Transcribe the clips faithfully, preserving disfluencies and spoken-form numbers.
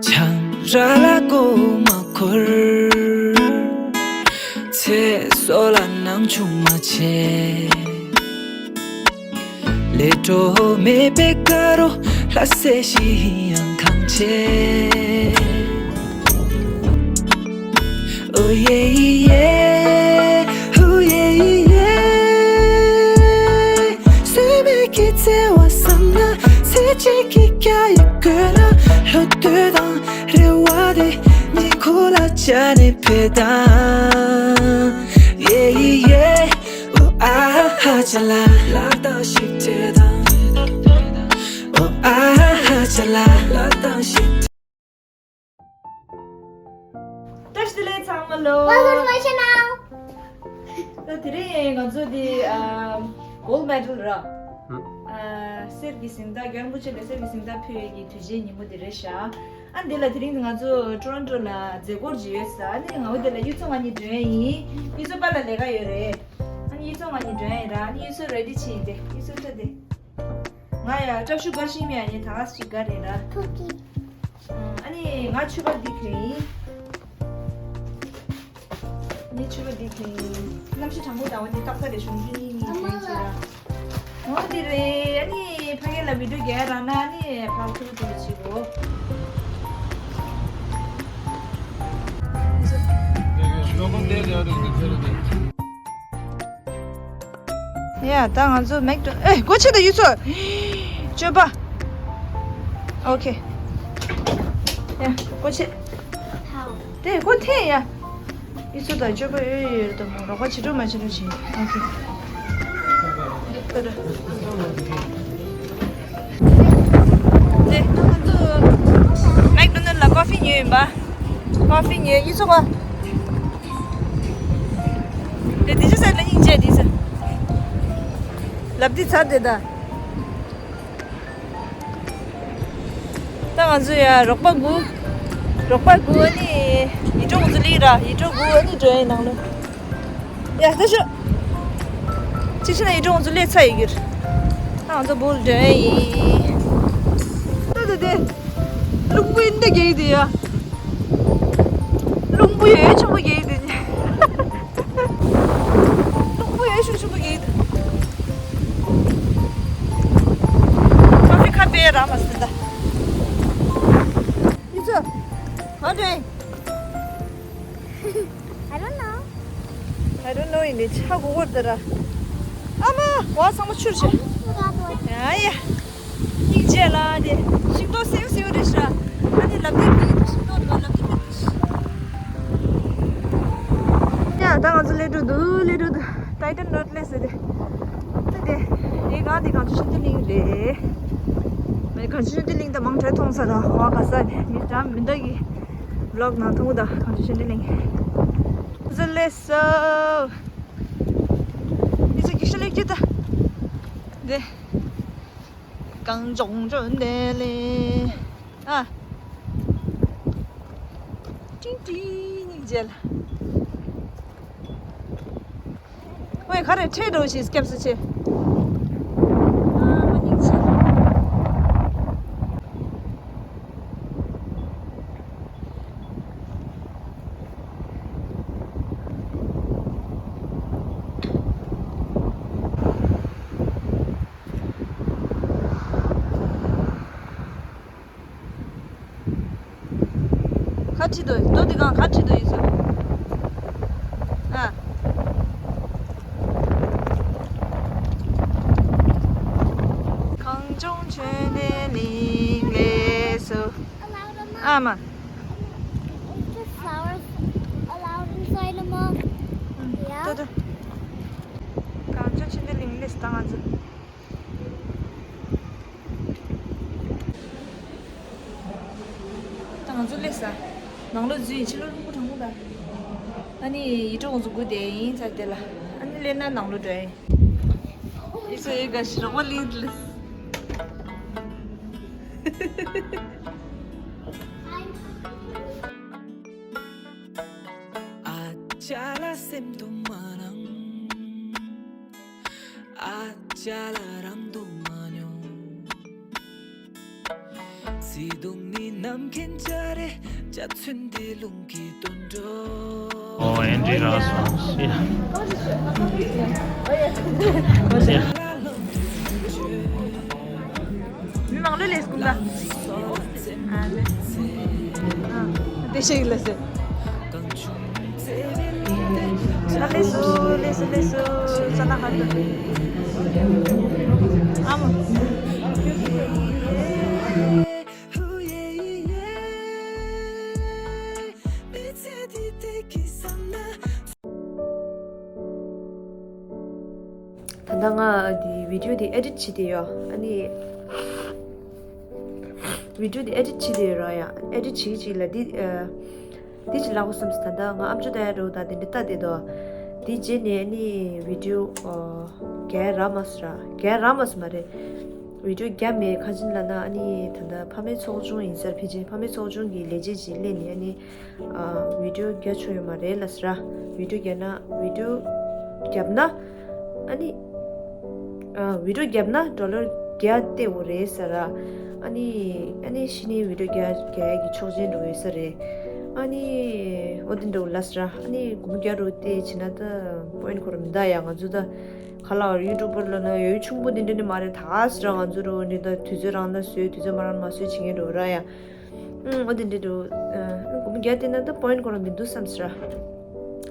ཆང་རག་ལ་མགོ་མ་འཁོར། ཚེ་སྲོག་ལ་སྣང་ཆུང་མ་བྱེད། ལས་འཕྲོ་མེད་པའི་དགའ་རོ། ལྷ་སྲས་ཤིག་ཡང་གང་བྱེད། ཨོ་ཡེ་ཡེ། ཨོ་ཡེ་ཡེ། སེམས་ཀྱི་བརྩེ་བ་བསམ་ན། ཚེ་གཅིག་གི་རྒྱ་ཡི་དགོས་ན། ལོ་ཟློས་དང་རེ་བ་དེ། ཉིན་གུང་ལ་ཅ་ནེ་འཕེལ་དང་། ཡེ་ཡེ། ཨོ་ཨ་ཧ་ཅ་ལ། ལ་དྭགས་ཤིག་འཕྲད་དང་། ཨོ་ཨ་ཧ་ཅ་ལ། ལ་དྭགས་ཤིག་འཕྲད། བཀྲ་ཤིས་བདེ་ལེགས་ཚང་མ་ལོ། Welcome to my channel. ད་དེ་རིང་ང་ཚོ་འདི་ཨ་gold medal ར། ཧུམ། ཨ་གསེར་གྱི་གཟེངས་རྟགས། རྒྱལ་བ་རིན་པོ་ཆེ་ལ་གསེར་གྱི་གཟེངས་རྟགས་ཕུལ་ཡས་ཀྱི་དུས་ཆེན་ཉིན་མོ་འདི་རེད་ཤག་ཨ་འདི་ལ་དེ་རིང་ང་ཚོ་ཊོ་རོན་ཊོ་ལ་མཛད་སྒོ་ཅིག་ཡོད་ས། ཨ་ནི་ང་འོ་དེ་ལ་གཡུ་མཚོ་ང་གཉིས་འགྲོ་ཡས་ཡིན། གཡུ་མཚོ་པཱ་ལགས་ལས་ཀ་ཡོད་རེད། ཨ་ནི་གཡུ་མཚོ་ང་གཉིས་འགྲོ་ཡས་ཡིན་ར། ཨ་ནི་གཡུ་མཚོ་ready བྱེད་ཡིན་ཏེ། གཡུ་མཚོ་ཁྲིད་དེ། ང་ཡ་སྐྲ་ཤུ་དགའ་ཤི་མི་ཡ་ནི་ད་ག་ཞིག་དགའ་རེད་ར། ཐུགས་རྗེ། ཨ་ནི་ང་ཕྱུ་པ་འདི་གྱོན་ཡིན། ངས་ཕྱུ་པ་འདི་གྱོན་ཡིན། གནམ་གཤིས་གྲང་མོ་དང་འོ་འདི་ཏག་ཏག་རེད། གཞུང་འདི་གཉིས་གཉིས་གྱོན་བྱས་ར། འོ་འདི་རེད། ཨ་ནི་ཕ་གི་ལ་བི་ཌིའོ་རྒྱག་རག་ན་ཨ་ནི་ཕར་ཐུག་ཐུག་བྱེད་གོ། ཡ་ད་ང་ཚོ་མེག་ཌོ། ཨེ་སྒོ་ཕྱེ་དང་གཡུ་མཚོ། སྤྱོད་པ། ཨོ་ཁེ། ཡ་སྒོ་ཕྱེ། དེ་སྒོ་འཐེན་ཡ། གཡུ་མཚོ་དང་སྤྱོད་པ་ཡོད་ཡོད་རེད་དམ། རོགས་པ་བྱེད་འགྲོ་མ་བྱེད་འགྲོ་བྱེད། ཨོ་ཁེ། ད་ད། དེ་ང་ཚོ་མེག་ཌོ་ནལ་ལ་ཀོ་ཕི་ཉོས་ཡིན་པ། ཀོ་ཕི་ཉོས། གཡུ་མཚོ་ག་དེ་དེ་ཅི་ཟེར་ན་སྙིང་རྗེ་དེ་ཟེར། ལབ་དེ་ཚར་དེ་ད། ད་ང་ཚོ་ཡ་རོགས་པ་སྒུག་རོགས་པ་སྒུག་ཨ་ནི་ཡིད་སྤྲོ་ང་ཚོ་ལིག་ར། ཡིད་སྤྲོ་སྒུག་ཨ་ནི་འགྲོ་ཡིན་ནང་ལོ། ཡ་ད་ཤོ། ཅི་ཕྱིན་ན་ཡིད་སྤྲོ་ང་ཚོ་ལས་ཚ་ཡི་གིར། ད་ང་ཚོ་བུལ་འགྲོ་ཡིན། ད་ད་དེ། རླུང་བུ་ཡིན་ད་རྒྱག་གི་དེ་ཡ། རླུང་བུ་ཡོད་ཆེན་པོ་རྒྱག་གི་དེ། རླུང་བུ་ཡོད་ཤུགས་ཆེན་པོ་རྒྱག་གི་དེ། ཁ་ཕི་ཁ་པེ་ར་མ་སི་ད། ཡིན་ཚོ། ང་འདྲེན། I don't know. I don't know ཡིན་ནི་ཆ་གོ་གོར་དེ་ར། ཨ་མ། བ་ཚང་མ་ཆུར་ཆེ། ཡ་ཡ། སྙིང་རྗེ་ལ་དེ། ཤིང་ཏོག་སེའུ་སེའུ་རེད་ཤ། ཨ་ནི་ལབ་དེ་མི་ཤིང་ཏོག་ལ་ལབ་དེ་མི། ཡ་ད་ང་ཚོ་སླེབས་འགྲོ་འདུག་སླེབས་འགྲོ་འདུག་ཏའི་ཏན་རོ་ཌི་སླེབས་ཟེར་དེ། ད་དེ། དེ་གང་དེ་གངས་ལྗོངས་ཤིན་ཏུ་གླིང་རེད། ངས་གངས་ལྗོངས་ཤིན་ཏུ་གླིང་ད་མང་དྲགས་མཐོང་ས་ར་ཧོ་ག་ས་ནས་མི་འདྲ་མི་འདྲ་གི་བི་ལོག་ནང་མཐོང་གི་ད་གངས་ལྗོངས་ཤིན་ཏུ་གླིང་། ཟེར་ལེ་སོ། ཨི་ཟི་གི་ཤ་ལེ་ཀི་ད། དེ། གངས་ལྗོངས་ལྗོངས་དེ་ལེ། ཨ། ཏིང་ཏིང་སྙིང་རྗེ་ལ། ཝེ་ག་རེ་ཁྲེ་འགྲོ་ཞིག་སྐྱབས་སུ་མཆི། ཨ་མ་སྙིང་རྗེ། ག་ཁྲིད་དོ་ཡིན་དོ་འདི་གང་ག་ཁྲིད་དོ་ཡིན་སོ། ཨ། གངས་ལྗོངས་ཆོས་ལྡན་གླིང་ལས་སུ། ཨ་མ། Just flowers allowed inside the mall. Yeah. ད་ད། གངས་ལྗོངས་ཆོས་ལྡན་གླིང་ལས་སུ་ད་ང་ཚོ། ད་ང་ཚོ་སླེབས་ས། ནང་ལོགས་འཛུལ་ཡིན། ཕྱི་ལོགས་རླུང་བུ་གྲང་མོ་ད། ཨ་ནི་ཡིད་སྤྲོ་ང་ཚོ་སྒུག་བསྡད་ཡིན་ཚ་དེ་ལ། ཨ་ནི་སླེབས་ན་ནང་ལོགས་འགྲོ་ཡིན། ཡིད་སྤྲོ་ཡོད་དགའ་ཞིག་རོགས་པ་ལིང་ལིང་། ཨ་ཅག་ལ་སེམས་སྡུག་མ་གནང་། ཨ་ཅག་ལ་རང་སྡུག་མ་མྱོང་། བརྩེ་དུང་ནི་ནམ་མཁའི་འཇའ་ ཨོ་ཨེན་ཌི་རག་སོང་། མི་མང་ལོས་ལས་སྐུ་ལ། ཨ་ནི། ཨ། དེ་ཤེས་ལ་ཟེར། ལས་སུ་ལས་སུ་ལས་སུ་ས་ན་ཧ་ཏུ། ཨ་མ། ད་ལྟ་ང་འདི་བི་ཌིའོ་འདི་ཨེ་ཌིཊ་བྱེད་དེ་ཡོད། ཨ་ནི་བི་ཌིའོ་འདི་ཨེ་ཌིཊ་བྱེད་དེ་ཡོད་ར་ཡ། ཨེ་ཌིཊ་བྱེད་ཀྱི་ལ་འདི་ཨ། འདི་ཅི་ལ་གོ་བསམ་སོང་། ད་ལྟ་ང་ཨམ་ཅོག་ལྟ་ཡ་འགྲོ་ད་དེ་འདྲ་ལྟ་དེ་དོ། འདི་རྗེས་ནས་ཨ་ནི་བི་ཌིའོ་ཨ། རྒྱག་རག་མ་སོང་ར། རྒྱག་རག་མ་སོང་མ་རེད། བི་ཌིའོ་རྒྱབ་མེད། ག་ཅི་ལབ་ན་ཨ་ནི་ད་ལྟ་ཕ་མའི་ཚོགས་ཆུང་ཡིན་ས་རེད། ཕལ་ཆེར་ཕ་མའི་ཚོགས་ཆུང་གི་ལས་བྱེད་ཅིག་སླེབས་ནས་ཨ་ནི་ཨ། བི་ཌིའོ་རྒྱག་ཆོག་ཡོད་མ་རེད་ལབ་ས་ར། བི་ཌིའོ་རྒྱབ་ན་བི་ཌིའོ་རྒྱབ་ན་ཨ་ནི་ཨ། བི་ཌིའོ་རྒྱབ་ན་ཌོ་ལར་བརྒྱ་སྟེར་དགོས་རེད་ཟེར་ར། ཨ་ནི་ཨ་ནི་གཞི་ནས་བི་ཌིའོ་རྒྱག་རྒྱག་ཡ་གི་ཆོག་མཆན་འགྲོ་ཡོད་ས་རེད། ཨ་ནི་འོ་དེ་འདྲ་ལབ་ས་ར། ཨ་ནི་སྒོར་མོ་བརྒྱ་རུ་སྟེར་བྱེད་ན་ད་པོ་ཡིན་ཁོ་ར་མི་འདུག་ཡ། ང་ཚོ་ད་ག་ལ་བར་ཡུ་ཊུབ་པར་ལབ་ན་ཡོད་ཆུང་པོ་དེ་འདྲ་ནི་མ་རེད། ད་ཟེར་ར་ང་ཚོ་རུ་འདི་ད་དུས་ཚོད་རང་ད་བཟོས། དུས་ཚོད་མ་རང་མ་བཟོས་བྱེད་མཁན་འགྲོ་ར་ཡ། ཨང་། འོ་དེ་འདྲ་འདུག་ཨ། སྒོར་མོ་བརྒྱ་སྟེར་ན་ད་པོ་ཡིན་ཁོ་རང་མི་འདུག་བསམ་ཟེར།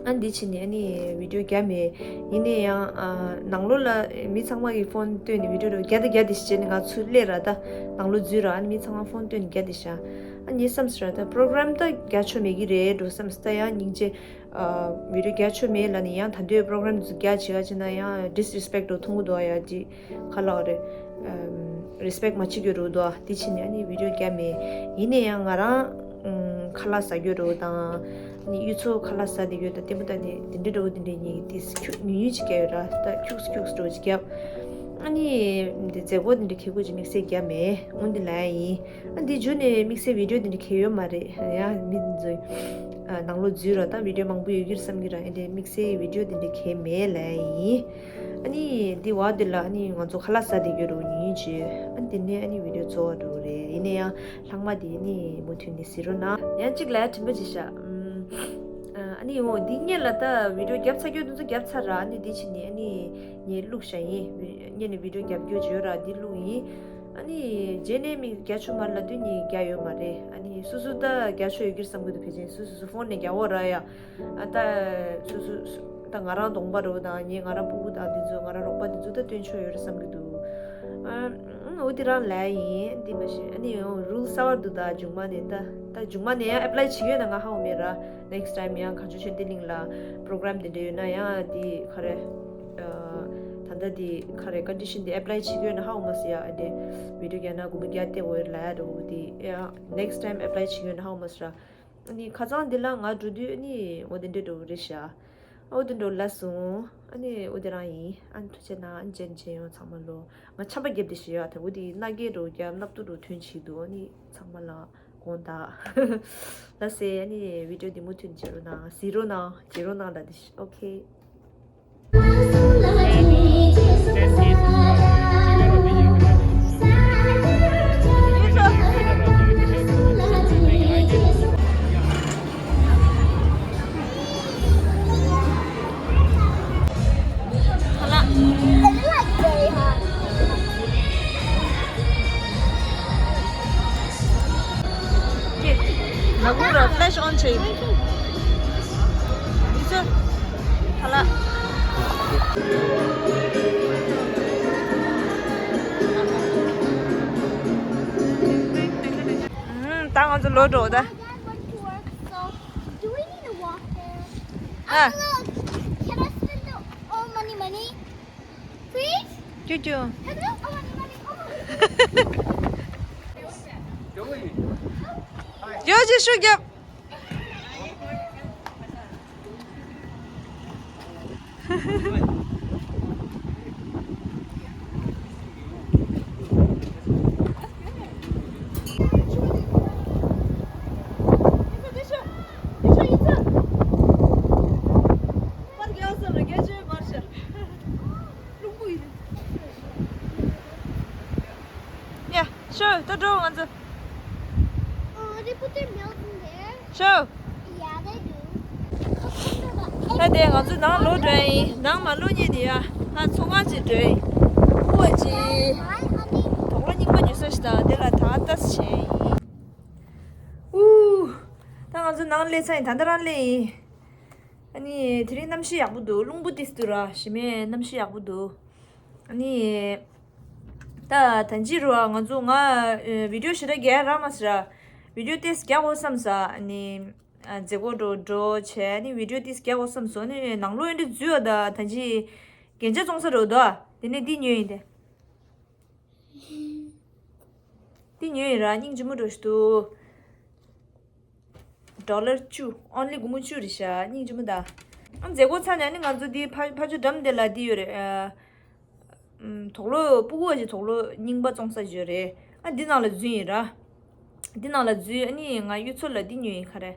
ཨ། འདི་ཕྱིན་ནས་ཨ་ནི་བི་ཌིའོ་རྒྱབ་མེད། ཡིན་ནའི་ཡང་ཨ། ནང་ལོགས་ལ་མི་ཚང་མ་གིས་ཕོན་བཏོན་ནས་བི་ཌིའོ་རུ་རྒྱག་ད་རྒྱག་དེ་ཤི་བྱས་ནས་ང་ཚུར་སླེབས་ར། ད་ནང་ལོགས་འཛུལ་ར། ཨ་ནི་མི་ཚང་མ་ཕོན་བཏོན་ནས་རྒྱག་དེ་ཤ། ཨ་ངས་བསམ་ཟེར། ད་པོ་རོ་གྷ་རམ་ད་རྒྱག་ཆོག་མེད་ཀྱི་རེད་འགྲོ་བསམ་ཟེར། ད་ཡང་སྙིང་རྗེ། ཨ། བི་ཌིའོ་རྒྱག་ཆོག་མེད་ལབ་ནས་ཡང་ད་འདོད་པོ་རོ་གྷ་རམ་ཚོ་རྒྱག་བྱེད་ག་བྱེད་ན་ཡང་ཌིས་རི་སི་པེག་ཊི་འདྲ་མཐོང་གི་འདུག་ཡ། ཅི་ག་ལབ་རེད། ཨམ། རི་སི་པེག་མ་བྱེད་རྒྱུ་རུ་འདུག་དེ་ཕྱིན་ནས་ཨ་ནི་བི་ཌིའོ་རྒྱབ་མེད། ཡིན་ནའི་ཡང་ང་རང་ཨམ། ཁ་ལག་ཟ་རྒྱུ་རུ་དང་། ཨ་ནི་གཡུ་མཚོ་ཁ་ལག་ཟ་བསྡད་རྒྱུ་དང་ལྟད་མོ་ལྟ་ནས་དེ་འདྲ་འདྲ་བོ་དེ་འདྲ་ཉིད་དེ་ཁྱུག་ཉུང་ཉུང་ཅིག་རྒྱབ་ཡོད་ར། ད་ཁྱུག་ཁྱུག་འདྲ་བོ་ཅིག་རྒྱབ། ཨ་ནི་དེ་མཛད་སྒོ་དེ་འདྲ་འཁེལ་དགོས་ཅིག་དམིགས་བསལ་རྒྱབ་མེད། འོན་ཏེ་ལབ་ཡ་ཡིན། ཨ། འདི་མཇུག་ནས་དམིགས་བསལ་བི་ཌིའོ་འདི་འདྲ་འཁེལ་ཡོད་མ་རེད་ཡ། མི་འཛུལ། ཨ། ནང་ལོགས་འཛུལ་ར། ད་བི་ཌིའོ་མང་པོ་ཡོད་ཀྱི་རེད་བསམ་གྱི་ར། ཨེ་འདྲའི་དམིགས་བསལ་བི་ཌིའོ་འདི་འདྲ་འཁེལ་མེད་ལབ་ཡིན། ཨ་ནི་འདི་བར་འདི་ལ་ཨ་ནི་ང་ཚོ་ཁ་ལག་ཟ་བསྡད་ཀྱི་རེད་ཉིན་གཅིག་ཨ། འདི་ནས་ཨ་ནི་བི་ཌིའོ་རྫོགས་འགྲོ་གི་རེད། ཡིན་ན་ཡང་ལྷག་མ་འདི་ཨ་ནི་མུ་མཐུད་ནས་གཟིགས་རོགས་གནང་། ཡང་གཅིག་ལ་དྲན་པ་ཅིག་བཞག་ཨ་ནི་འོ་འདི་སྔོན་ལ་ད་བི་ཌིའོ་བརྒྱབ་ཚར་རྒྱུ་འདི་ཚོ་བརྒྱབ་ཚར་ར། ཨ་ནི་འདི་ཕྱིན་ནས་ཨ་ནི་ངས་བླུགས་བཞག་ཡིན། སྔོན་ནས་བི་ཌིའོ་བརྒྱབ་རྒྱུ་བརྗོད་ར་འདི་བླུགས་ཡིན། ཨ་ནི་རྗེས་ནས་མི་རྒྱག་ཆོག་མ་རེད་ལབ་དུས་ངས་རྒྱག་ཡོད་མ་རེད། ཨ་ནི་སོ་སོ་ད་རྒྱག་ཆོག་ཡོད་ཀྱི་རེད་བསམ་གྱི་འདུག་ཕལ་ཆེར་སོ་སོ་སོ་ཕོན་ནས་རྒྱག་འོ་ར་ཡ། ཨ། ད་སོ་སོ་ད་ང་རང་གདོང་པ་རོ་དང་ངས་ང་རང་སྤུ་གུ་དང་འདི་ཚོ་ང་རང་རོགས་པ་འདི་ཚོ་ད་སྟོན་ཆོག་ཡོད་རེད་བསམ་གྱི་འདུག་ཨ། འོ་དེ་རང་ལབ་ཡིན། འདི་མ་གཞི་ཨ་ནི་ཡང་རུལ་གསར་པ་འདུག་ད་མཇུག་མ་ནས་ད་ད་མཇུག་མ་ནས་ཡང་ཨེབ་ལའི་བྱེད་ཀྱི་ཡོད་ན་ང་ཧ་གོ་མེད་ར། ནེག་སི་ཊའིམ་ཡང་གངས་ལྗོངས་ཆོས་ལྡན་གླིང་ལ་པོ་རོ་གྷ་རམ་དེ་འདྲ་ཡོད་ན་ཡང་དེ་ག་རེ། ཨ། ད་ལྟ་དེ་ག་རེ་ཀོན་ཌི་ཤན་དེ་ཨེབ་ལའི་བྱེད་ཀྱི་ཡོད་ན་ཧ་གོ་མ་སོང་ཡ། ཨ་དེ་བི་ཌིའོ་རྒྱག་ན་སྒོར་མོ་བརྒྱ་སྟེར་དགོས་ལབ་ཡ་འདྲ་བོ་དེ་ཡང་ནེག་སི་ཊའིམ་ཨེབ་ལའི་བྱེད་ཀྱི་ཡོད་ན་ཧ་གོ་མ་སོང་ར། ཨ་ནི་ཁ་སང་འདི་ལ་ང་འགྲོ་དུས་ཨ་ནི་འོ་དེ་འདྲ་འདྲ་བོ་རེད་ཤག་ཨ། འོ་དེ་འདྲ་ལབ་སོང་། ཨ་ནི་འོ་དེ་རང་ཡིན། ཨ་ནི་ཐུགས་རྗེ་གནང་། ཨ་ནི་མཇལ་མཇལ་ཡོང་ཚང་མ་ལོ། ང་ཆམ་པ་བརྒྱབ་བསྡད་ཤག་ཡ། དེ་འོ་དེ་སྣ་རྒྱལ་འདྲ་བོ་བརྒྱབ། སྣབས་ཏོ་འདྲ་བོ་ཐོན་བྱེད་འདུག་ཨ་ནི་ཚང་མ་ལ་དགོངས་དག་ལགས་སེ། ཨ་ནི་བི་ཌིའོ་འདི་མུ་མཐུད་མཇལ་རོགས་གནང་། གཟིགས་རོགས་གནང་། མཇལ་རོགས་གནང་ལབ་བསྡད་ཤག་ཨོ་ཁེ། ལག་པ་ར་ཕི་ལེ་ཤི་ཨོན་བྱེད། ཡིན་ཚོད། ཧ་ལ། ད་ང་ཚོ་ལོག་འགྲོ་ད། Dad went to work, so do we need to walk there? ཨ། Oh, look! Can I spend the, all money, money? Please? ཅུ་ཅུ། Hello? Oh, money, money, oh, money. ཡོ་ཅི་ཤུགས་རྒྱབ། ཡ། ཤོག་ད་འགྲོ་ང་ཚོ། ཨ། རི་བོ་ Show. Yeah, they do. ད་དེ་ང་ཚོ་ནང་ལོག་འགྲོ་ཡ་ཡིན། ནང་མ་ལོག་ཉེ་དེ་ཡ། ང་ཚོང་ཁང་ཅིག་འགྲོ་ཡ་ཡིན། ཕྲུ་གུ་ཅིག་དོག་ལོ་རྙིང་པ་ཉོ་ས་ཞིག་དང་དེ་ལ་ད་ལྟ་བྱས་ཡིན། ཨུ། ད་ང་ཚོ་ནང་སླེབས་ཚར་ཡིན། ད་ལྟ་རང་སླེབས་ཡིན། ཨ་ནི་དེ་རིང་གནམ་གཤིས་ཡག་པོ་འདུག་རླུང་བུ་ཏིས་འདུག་ར། གཞི་མེད་གནམ་གཤིས་ཡག་པོ་འདུག་ཨ་ནི་ད་ད་ཅི་རུ་ང་ཚོ་ང་བི་ཌིའོ་ཞེ་དྲག་རྒྱག་རག་མ་སོང་ར། བི་ཌིའོ་ཏིས་རྒྱག་དགོས་བསམ་ས། ཨ་ནི་མཛད་སྒོ་འགྲོ་འགྲོ་བྱས། ཨ་ནི་བི་ཌིའོ་ཏིས་རྒྱག་དགོས་བསམ་སོང་། ཨ་ནི་ནང་ལོགས་ཨེ་འདྲ་འཛུལ་བ་ད་ད་ཅི་རྒྱན་ཆ་བཙོང་ས་རུ་འདུག་དེ་ནས་འདི་ཉོས་ཡིན་ཏེ། འདི་ཉོས་ཡིན་ར། སྙིང་རྗེ་མོ་འགྲོ་ཞིག་འདུག་ཌོ་ལར་བཅུ། ཨོན་ལི་སྒོར་མོ་བཅུ་རེད་ཤག་སྙིང་རྗེ་མོ་ད། ཨ་མཛད་སྒོ་ཚར་ནས་ཨ་ནི་ང་ཚོ་འདི་ཕ་ཕ་ཆུ་འགྲམ་དེ་ལ་འདི་ཡོད་རེད། ཨ་ཨམ་དོག་ལོ་སྤུ་གུ་བ་ཞིག་དོག་ལོ་རྙིང་པ་བཙོང་ས་ཡོད་རེད། ཨ་འདི་ནང་ལ་འཛུལ་ཡིན་ར། འདི་ནང་ལ་འཛུལ། ཨ་ནི་ང་གཡུ་མཚོ་ལ་འདི་ཉོས་ཡིན། ག་རེ།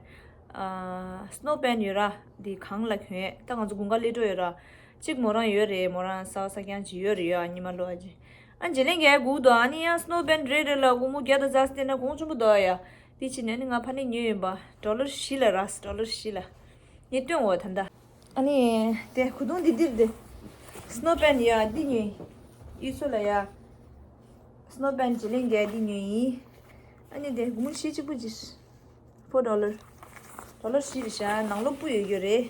ཨ་སི་ནོ་པན་ཡོད་ར། འདི་གངས་ལ་གྱོན་ཡས། ད་ང་ཚོ་དགུན་ཁ་སླེབས་འགྲོ་ཡོད་ར། གཅིག་མོ་རང་ཡོད་རེད། མོ་རང་གསར་པ་གསར་རྐྱང་ཅིག་ཡོད་རེད་ཡ། ཉི་མ་ལོ་ཨ་ཅེ། ཨ་རྗེས་ལན་རྒྱག་དགོས་འདུག་ཨ་ནི་ཡང་སི་ནོ་པན་རེད་རེད་ལ་སྒོར་མོ་བརྒྱ་དང་རྩ་བརྟེན་ན་གོང་ཆེན་པོ་འདུག་ཡ། དེ་ཕྱིན་ནས་ནི་ང་ཕ་ནས་ཉོས་ཡིན་པ། ཌོ་ལར་བཞི་ལ་ར། ཌོ་ལར་བཞི་ལ། ངས་སྟོན་འོ་ད་ལྟ། ཨ་ནི་དེ་གོས་ཐུང་འདི་འདིར་དེ། སི་ནོ་པན་ཡ་འདི་ཉོས་ཡིན། གཡུ་མཚོ་ལ་ཡ། སི་ནོ་པན་རྗེས་ལན་རྒྱག་འདི་ཉོས་ཡིན། ཨ་ནི་དེ་སྒོར་མོ་བཞི་གཅིག་པུ་ཅིག Four dollar. ཌོ་ལར་བཞི་རེད་ཤག་ནང་ལོགས་སྤུ་ཡོད་རྒྱུ་རེད།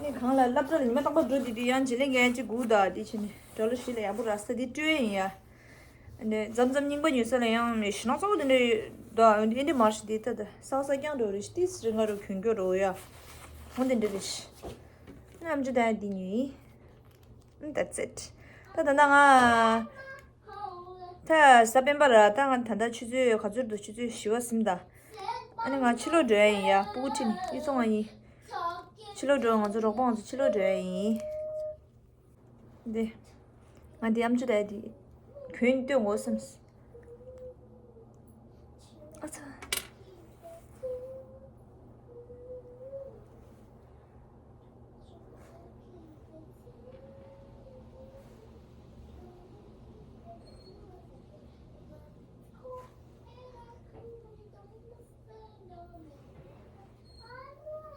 ནི་གང་ལ་སློབ་གྲྭ་ལ་ཉི་མ་རྟག་པར་འགྲོ་དེ་དུས་ཡང་བྱེད་ལས་འགན་ཅིག་སྒུག་ད་དེ་ཕྱིན་ནས་ཌོ་ལར་བཞི་ལ་ཡག་པོ་རག་ས་དེ་སྤྲོད་ཡིན་ཡ། ཨ་ནི་མཚམས་མཚམས་རྙིང་པ་ཉོ་ས་ལ་ཡང་ཞེ་ནག་ཚ་བོ་དེ་འདྲ་ཡོད་ད། ཨེ་འདྲ་མ་རེད་དེ་ད་ད་ས་ས་རྐྱང་འགྲོ་རེད། ཏིས་རེ་ང་རུ་གྱོན་རྒྱུ་རོ་ཡ། འོ་དེ་འདྲ་རེད། ནམ་རྒྱུན་ད་ཡ་དེ་ཉོས་ཡིན། That's it. ད་ད་ད་ང་ད་གཟའ་སྤེན་པ་ར། ད་ང་ད་ད་ཆུ་ཚོད་ག་ཚོད་འདུག་ཆུ་ཚོད་བཞི་པ་ཟིན་ད། ཨ་ནི་ང་ཕྱི་ལོགས་འགྲོ་ཡ་ཡིན་ཡ། སྤུ་གུ་ཁྲིད་ནས་ཡིད་ཚོང་བ་ཡིན། ཕྱི་ལོགས་འགྲོ། ང་ཚོ་རོགས་པ་ང་ཚོ་ཕྱི་ལོགས་འགྲོ་ཡ་ཡིན། འདི་ང་འདི་ཨམ་ཅོག་ད་ཡ་འདི་གྱོན་སྟོན་དགོས་བསམས། ཨ་ཚ།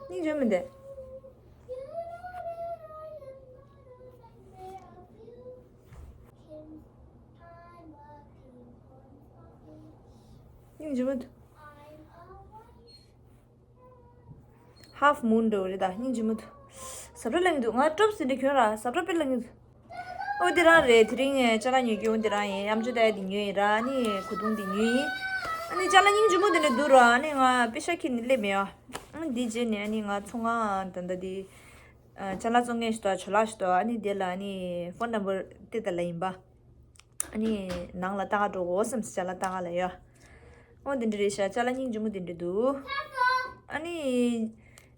སྙིང་རྗེ་མི་འདུག་སྙིང་རྗེ་མི་འདུག Half moon འགྲོ་རེད་ད། སྙིང་རྗེ་མོ་འདུག་ཟབ་ར་ལངས་འདུག་ང་ཀྲོབ་སི་འདྲ་གྱོན་ར། ཟབ་ར་དཔེ་ལངས་འདུག་ཨོ་དེ་རང་རེད། དེ་རིང་ཅ་ལག་ཉོ་རྒྱུ་འོ་དེ་རང་ཡིན། ཨམ་ཅོག་ད་ཡ་དེ་ཉོས་ཡིན་ར། ཨ་ནི་གོས་ཐུང་དེ་ཉོས་ཡིན། ཨ་ནི་ཅ་ལག་སྙིང་རྗེ་མོ་དེ་འདྲ་འདུག་ར། ཨ་ནི་ང་པེ་ཤ་ཁྱེར་ནས་སླེབས་མེད་ཨ། ཨ་ནི་དེ་རྗེས་ནས་ཨ་ནི་ང་ཚོང་ཁང་ད་ལྟ་དེ་ཅ་ལག་བཙོང་མཁན་ཞིག་འདུག་ཇོ་ལགས་ཞིག་འདུག་ཨ་ནི་དེ་ལ་ཨ་ནི་ཕོན་ནམ་བར་སྟེར་ད་ལ་ཡིན་པ། ཨ་ནི་ནང་ལ་ལྟ་ག་འགྲོ་དགོས་བསམ། ཅ་ལག་ལྟ་ག་ལ་ཡོད། འོ་འདི་འདྲ་རེད་ཤག་ཅ་ལག་སྙིང་རྗེ་མོ་འདི་འདྲ་འདུག་ཨ་ནི་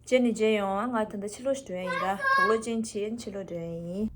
རྗེས་ནས་མཇལ་ཡོང་། ང་ད་ལྟ་ཕྱི་ལོགས་ཤིག་འགྲོ་ཡ་ཡིན་ར། དོག་ལོ་ཅན་ཆེ་ཕྱི་ལོགས་འགྲོ་ཡ་ཡིན།